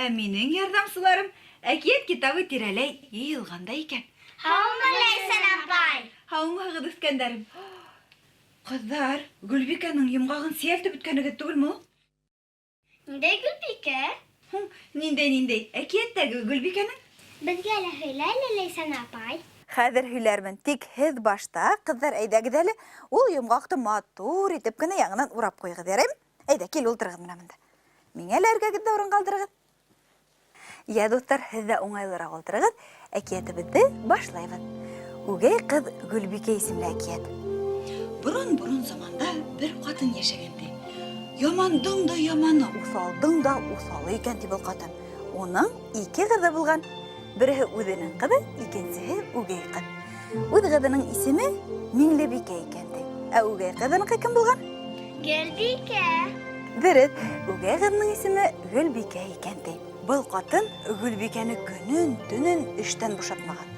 Ә минең ярҙамсыларым әкиәт китабы тирәләй йыйылған да икән. Һаумы, Ләйсән апай! Һаумыһығыҙ, үҫкәндәрем! Ҡыҙҙар, Гөлбикәнең йомғағын сейәлтеп бөткәнегеҙ түгелме ул? Ниндәй Гөлбикә? Һуң, ниндәй-ниндәй? Әкиәттәге Гөлбикәнең? Беҙгә лә һөйлә әле, Ләйсән апай. Хәҙер һөйләрмен. Тик һеҙ башта, ҡыҙҙар, әйҙәгеҙ әле, ул йомғаҡты матур итеп кенә яңынан урап ҡуйығыҙ, яраймы? Әйҙә, кил, ултырығыҙ менә монда. Миңә лә эргәгеҙҙә урын ҡалдырығыҙ. Йә, дуҫтар, һеҙ ҙә уңайлыраҡ ултырығыҙ. Әкиәтебеҙҙе башлайбыҙ. Үгәй ҡыҙ Гөлбикә исемле әкиәт. Борон-борон заманда бер ҡатын йәшәгән ти. Ямандың да яманы, уҫалдың да уҫалы икән ти был ҡатын. Уның ике ҡыҙы булған. Береһе үҙенең ҡыҙы, икенсеһе үгәй ҡыҙ. Үҙ ҡыҙының исеме Миңлебикә икән ти. Ә үгәй ҡыҙыныкы кем булған? Гөлбикә. Дөрөҫ, үгәй ҡыҙының исеме Гөлбикә икән ти. Был ҡатын Гөлбикәне көнөн, төнөн эштән бушатмаған.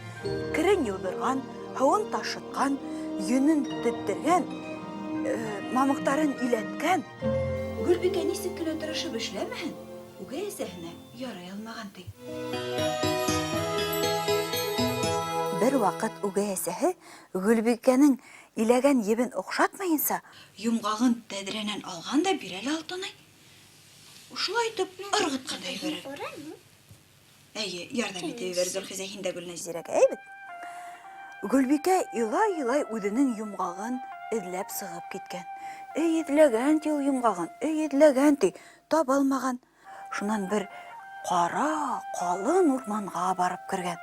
Керен йыуҙырған, һыуын ташытҡан, йөнөн тептергән, э, мамыҡтарын иләткән. Гөлбикә нисек кенә тырышып эшләмәһен, үгәй әсәһенә Ярай алмаған ти. Бер ваҡыт үгәй әсәһе Гөлбикәнең иләгән ебен оҡшатмайынса, йомғағын тәҙрәнән алған да бирә лә Алтынай. Шулай итеп ырғытҡан да ебәрә. Әйе, ярҙам итеп ебәр Зөлхизә, һин дә Гөлнәзирәгә, әйбәт. Гөлбикә илай-илай үзенең йомғағын эҙләп сығып киткән. Эй эҙләгән ти ул йомғағын, эй эҙләгән ти, таба алмаған. Шунан бер кара, калын урманга барып кергән.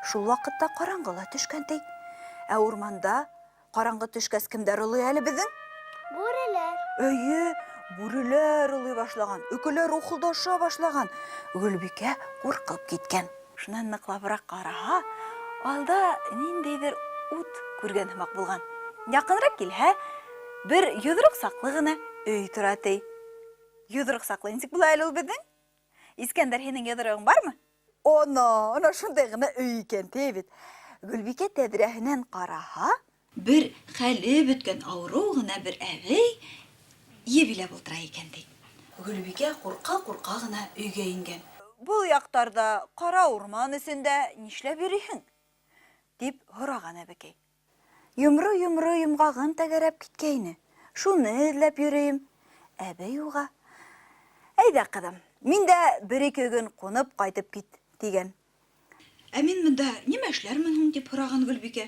Шул вакытта караңгы ла төшкән ти. Ә урманда караңгы төшкәс кемдәр олый әле безнең? Бүреләр. Әйе, бүреләр олый башлаган, өкеләр ухылдаша башлаган. Гөлбикә куркып киткән. Шуннан ныклабрак караһа, алда ниндәйдер ут күргән һымак булган. Якынрак килһә, бер йодрык саклы гына өй тора ти. Йодрык саклы ничек була әле ул безнең? Искәндәр, һинең йодрыгың бармы? Ана, ана шундай гына өй икән, ти бит. Гөлбикә тәҙрәһенән караһа, бер хәле бөткән авыру гына бер әбей ебиләп ултыра икән, ди. Гөлбикә курка-курка гына өйгә ингән. Был яктарда, кара урман эчендә нишләп йөриһең? дип һораган әбекәй. Йомры-йомры йомгагым тәгәрәп киткәйне, шуны эзләп йөрим. Әбей уга, Әйдә, кызым, мин дә бер-ике көн кунып кайтып кит, дигән. Ә мин монда нимә эшләрмен һуң, дип һораган Гөлбикә.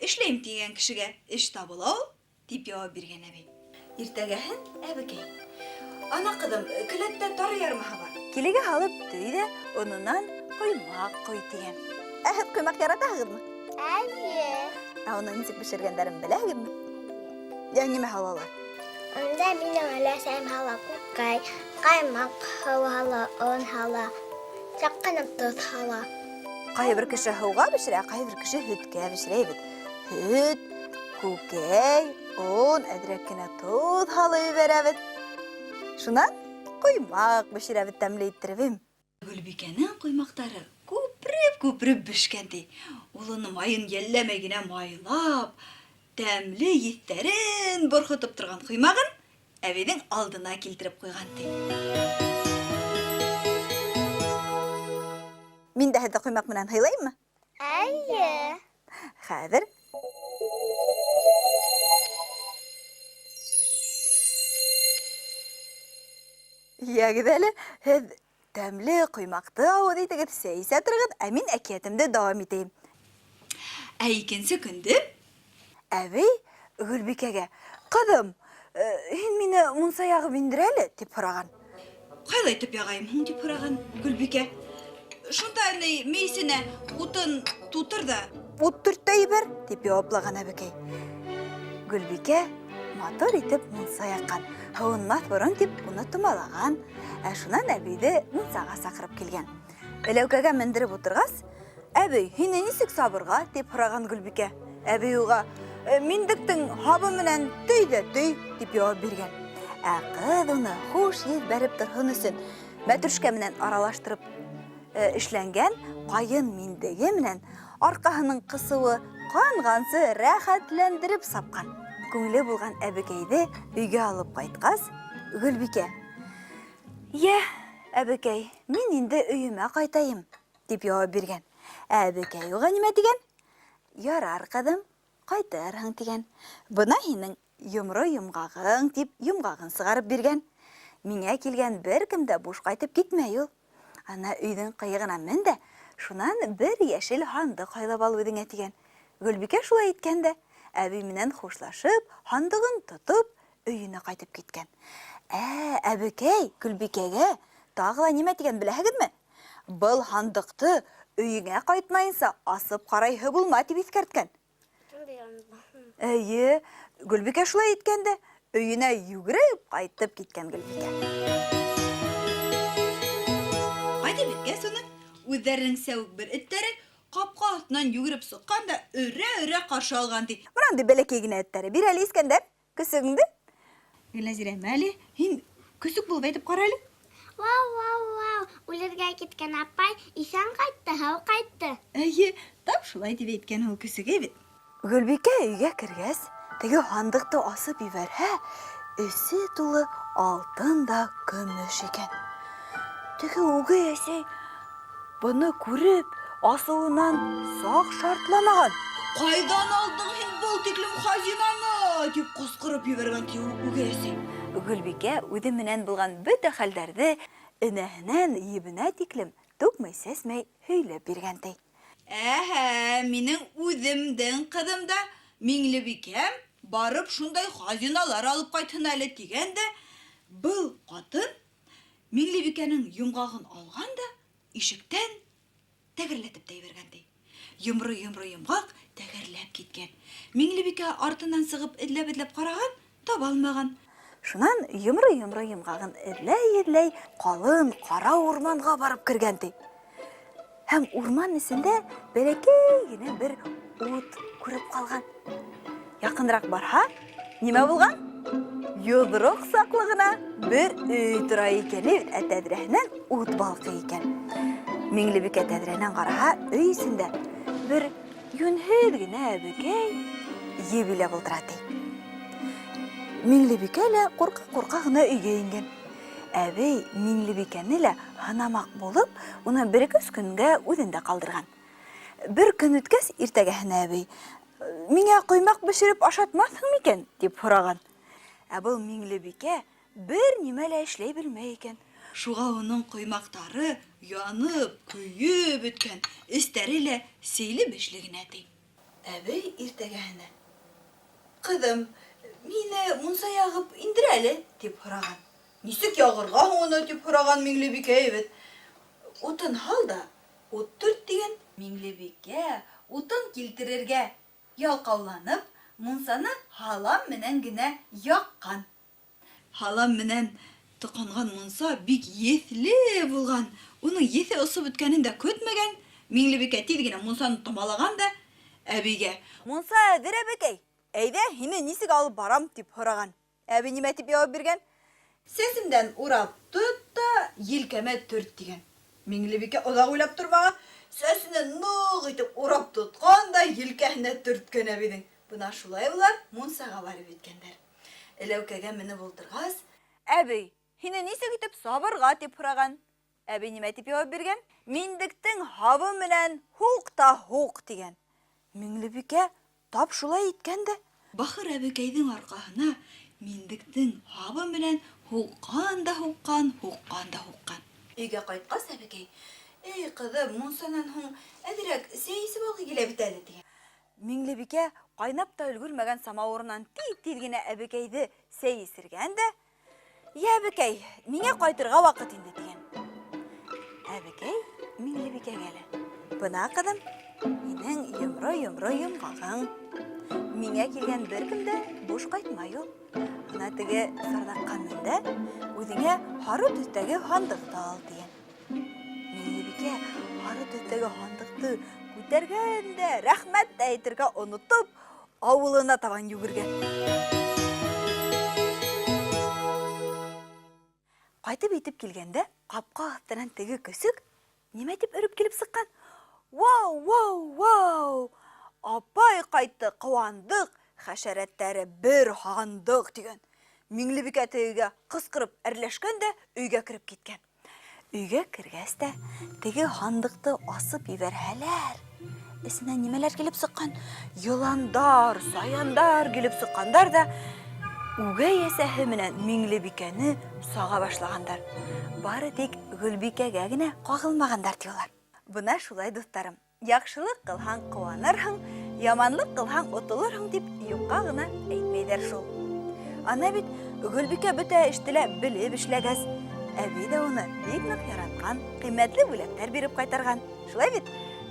Эшләйм дигән кешегә эш табыла ул, Дип җавап биргән әби. Иртәгәһен әбекәй. Ана, кызым, келәттә тары ярмаһы бар. Килегә һалып төй дә, оныннан коймак кой, дигән. Ә һез коймак яратаһыгызмы? Әйе. Ә уны ничек пешергәндәрен беләһегезме? Йә, нимә һалалар? Унда минең өләсәйем һала күкәй, каймак һала, он һала, чак кына тоҙ һала. Кайбер кеше һыуга пешерә, кайбер кеше һөткә пешерә бит. Һөт, күкәй, он, әҙерәк кенә тоҙ һалып ебәрәбеҙ. Шунан ҡоймаҡ бешерәбеҙ тәмле иттереп. Гөлбикәнең ҡоймаҡтары күпереп-күпереп бешкән ти. Ул уны майын йәлләмәй генә майлап, тәмле еҫтәрен борхотоп торған ҡоймағын әбейҙең алдына килтереп ҡуйған ти. Мин дә һеҙҙе ҡоймаҡ менән һыйлайыммы? Әйе. Хәҙер. Йәгеҙ әле, һеҙ тәмле ҡоймаҡты ауыҙ итегеҙ, сәй эсә торығыҙ, ә мин әкиәтемде дауам итәйем. Ә икенсе көндө әбей Гөлбикәгә, Ҡыҙым, э, һин мине мунса ягып индер әле, дип һораған. Ҡайҙа итеп яғайым һуң, дип һораған Гөлбикә. Шунда ни мейесенә утын тутыр да. Ут төрт тә ебәр, дип яуаплаган әбекәй. Гөлбикә матур итеп мунса яҡҡан. Һыуынмаҫ борон дип уны томалаган. Ә шунан әбейҙе мунсаға саҡырып килгән. Эләүкәгә мендереп утырғас, Әбей, һине нисек сабырға? дип һораған Гөлбикә. Әбей уға, «Э, Миндектең һабы менән төй ҙә төй, дип яуап биргән. Ә ҡыҙ уны хуш еҫ бәреп торһон өсөн мәтрүшкә менән аралаштырып э, эшләнгән ҡайын миндеге менән арҡаһының ҡысыуы ҡанғансы рәхәтләндереп сапҡан. Күңеле булған әбекәйҙе өйгә алып ҡайтҡас, Гөлбикә, Йә, Әбекәй, мин инде өйөмә ҡайтайым, дип яуап биргән. Ә әбекәй уға нимә тигән? Ярар, ҡыҙым, ҡайтырһың, тигән. Бына һинең йомро йомғағың, дип йомғағын сығарып биргән. Миңә килгән бер кем дә буш ҡайтып китмәй ул. Ана өйҙөң ҡыйығына мен дә, шунан бер йәшел һандыҡ һайлап ал үҙеңә, тигән. Гөлбикә шулай иткән дә, әбей менән хушлашып, һандығын тотоп, өйөнә ҡайтып киткән. Ә, әбекәй Гөлбикәгә тағы ла нимә тигән беләһегеҙме? Был һандыҡты өйөңә ҡайтмайынса асып ҡарайһы булма, тип иҫкәрткән. Әйе, Гөлбикә шулай иткән дә, өйөнә йүгереп ҡайтып киткән Гөлбикә. Ҡайтып еткәс уны үҙҙәренең сәүек бер эттәре капка астынан йүгереп сыҡҡан да өрә-өрә каршы алган, ди. Менә андый бәләкәй генә эттәре. Бир әле, Искәндәр, көсөгөңдө. Гөлнәзирә, мәле, һин көсөк булып әйтеп кара әле. Вау, вау, вау, үлергә киткән апай иҫән ҡайтты, һау ҡайтты. Әйе, тап шулай дип әйткән ул көсөк, әйбит. Гөлбикә өйгә кергәс, теге һандыҡты асып ебәрһә, эсе тулы алтын да көмөш икән. Теге үгәй әсәй быны күреп, асыуынан саҡ шартламаған. Ҡайҙан алдың һин был тиклем хазинаны? дип ҡысҡырып ебәргән ти үгәй әсәй. Гөлбикә үҙе менән булған бөтә хәлдәрҙе энәһенән ебенә тиклем түкмәй-сәсмәй һөйләп биргән ти. Әһә, минең үҙемдең ҡыҙым да, Миңлебикәм, барып шундай хазиналар алып ҡайтһын әле, тигән дә, был ҡатын Миңлебикәнең йомғағын алған да ишектән тәгәрләтеп тә ебәргән, ти. Йомро-йомро йомғаҡ тәгәрләп киткән. Миңлебикә артынан сығып эҙләп-эҙләп ҡараған, таба алмаған. Шунан йомро-йомро йомғағын эҙләй-эҙләй ҡалын ҡара урманға барып кергән, ти. Һәм урман эсендә бәләкәй генә бер ут күреп ҡалған. Яҡыныраҡ барһа, нимә булған? Йоҙроҡ саҡлы ғына бер өй тора икән, ә тәҙрәһенән ут балҡый икән. Миңлебикә тәҙрәнән ҡараһа, өй эсендә бер йүнһеҙ генә әбекәй еп иләп ултыра, ти. Миңлебикә лә ҡурҡа-ҡурҡа ғына өйгә ингән. Әбей Миңлебикәне лә һынамаҡ булып, уны бер-ике-өс көнгә үҙендә ҡалдырған. Бер көн үткәс, иртәгәһенә әбей, Миңә коймак бешереп ашатмаҫһың микән? дип һораган. Ә был Миңлебикә бер нимә лә эшләй белмәй икән. Шуға уның коймактары янып, көйөп бөткән, эстәре лә сейле-бешле генә, ти. Әбей иртәгәһенә, Ҡыҙым, мине мунса ягып индер әле, дип һораган. Нисек ягырга һуң уны, дип һораган Миңлебикә әйбәт. Утын һал да, ут төрт, дигән. Миңлебикә утын килтерергә ялкауланып, мунсаны һалам менән генә яккан. Һалам менән токанган мунса бик еҫле булган. Уның еҫе осоп бөткәнен дә көтмәгән, Миңлебикә тиҙ генә мунсаны томалаган да әбигә. Мунса әҙер, әбекәй. Әйҙә, һине нисек алып барам, дип һораган. Әби нимә дип яуап биргән? Сәсемдән урап тот та елкәмә төрт, дигән. Миңлебикә озак уйлап тормаган, сәсенә нык итеп урап тоткан да елкәһенә төрткән әбинең. Бына шулай болар мунсага барып еткәннәр. Эләүкәгә менеп ултыргас. Әби, һине нисек итеп сабырга, дип һораган. Әби нимә дип яуап биргән? Миндектең һабы менән һук та һук, дигән. Миңлебикә тап шулай иткән дә. Бахыр әбекәйҙең арҡаһына миндектең һабы менән һуҡҡан да һуҡҡан, һуҡҡан да һуҡҡан. Өйгә ҡайтҡас, әбекәй, Эй, ҡыҙым, мунсанан һуң әҙерәк сәй эсеп алғы килә бит әле, тигән. Миңлебикә ҡайнап та өлгөрмәгән самауырынан тиҙ-тиҙ генә әбекәйҙе сәй эсергән дә, Йә, әбекәй, миңә ҡайтырға ваҡыт инде, тигән. Әбекәй Миңлебикәгә лә, Бына, ҡыҙым, һинең йомро-йомро йомғағың. Миңә килгән бер кем дә буш ҡайтмай ул. Ана теге сарҙаҡҡа мен дә, үҙеңә һары төҫтәге һандыҡты ал, тигән. Миңлебикә һары төҫтәге һандыҡты күтәргән дә, рәхмәт тә әйтергә онотоп, ауылына табан йүгергән. Ҡайтып етеп килгәндә, ҡапҡа аҫтынан теге көсөк нимә тип өрөп килеп сыҡҡан? Вау, вау, вау! Апай ҡайтты, ҡыуандыҡ, хәшәрәттәре бер һандыҡ, тигән. Миңлебикә тегегә ҡысҡырып әрләшкән дә өйгә кереп киткән. Өйгә кергәс тә, теге һандыҡты асып ебәрһәләр, эсенән нимәләр килеп сыҡҡан? Йыландар, саяндар килеп сыҡҡандар ҙа, үгәй әсәһе менән Миңлебикәне саға башлағандар. Бары тик Гөлбикәгә генә ҡағылмағандар, ти улар. Бына шулай, дуҫтарым. Яҡшылыҡ ҡылһаң, ҡыуанырһың, яманлыҡ ҡылһаң, отолорһоң тип юҡҡа ғына әйтмәйҙәр шул. Ана бит Гөлбикә бөтә эште лә белеп эшләгәс, әбей ҙә уны бик ныҡ яратҡан, ҡиммәтле бүләктәр биреп ҡайтарған. Шулай бит?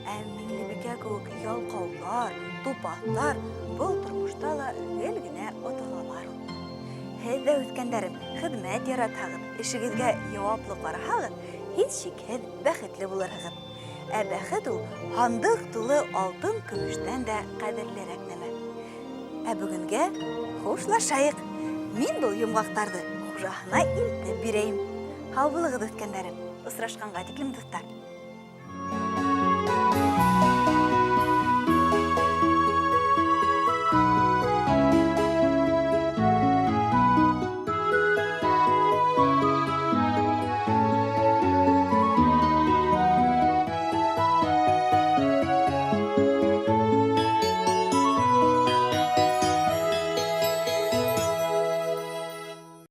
Ә Миңлебикә кеүек ялҡаулар, тупаҫтар был тормошта ла гел генә отолалар ул. Һеҙ ҙә, үҫкәндәрем, хеҙмәт яратһағыҙ, эшегеҙгә яуаплы ҡараһағыҙ, һис шикһеҙ бәхетле булырһығыҙ. Ә бәхет ул һандыҡ тулы алтын-көмөштән дә ҡәҙерлерәк нәмә. Ә бөгөнгә хушлашайыҡ. Мин был йомғаҡтарҙы хужаһына илтеп бирәйем. Һау булығыҙ, үҫкәндәрем. Осрашҡанға тиклем, дуҫтар.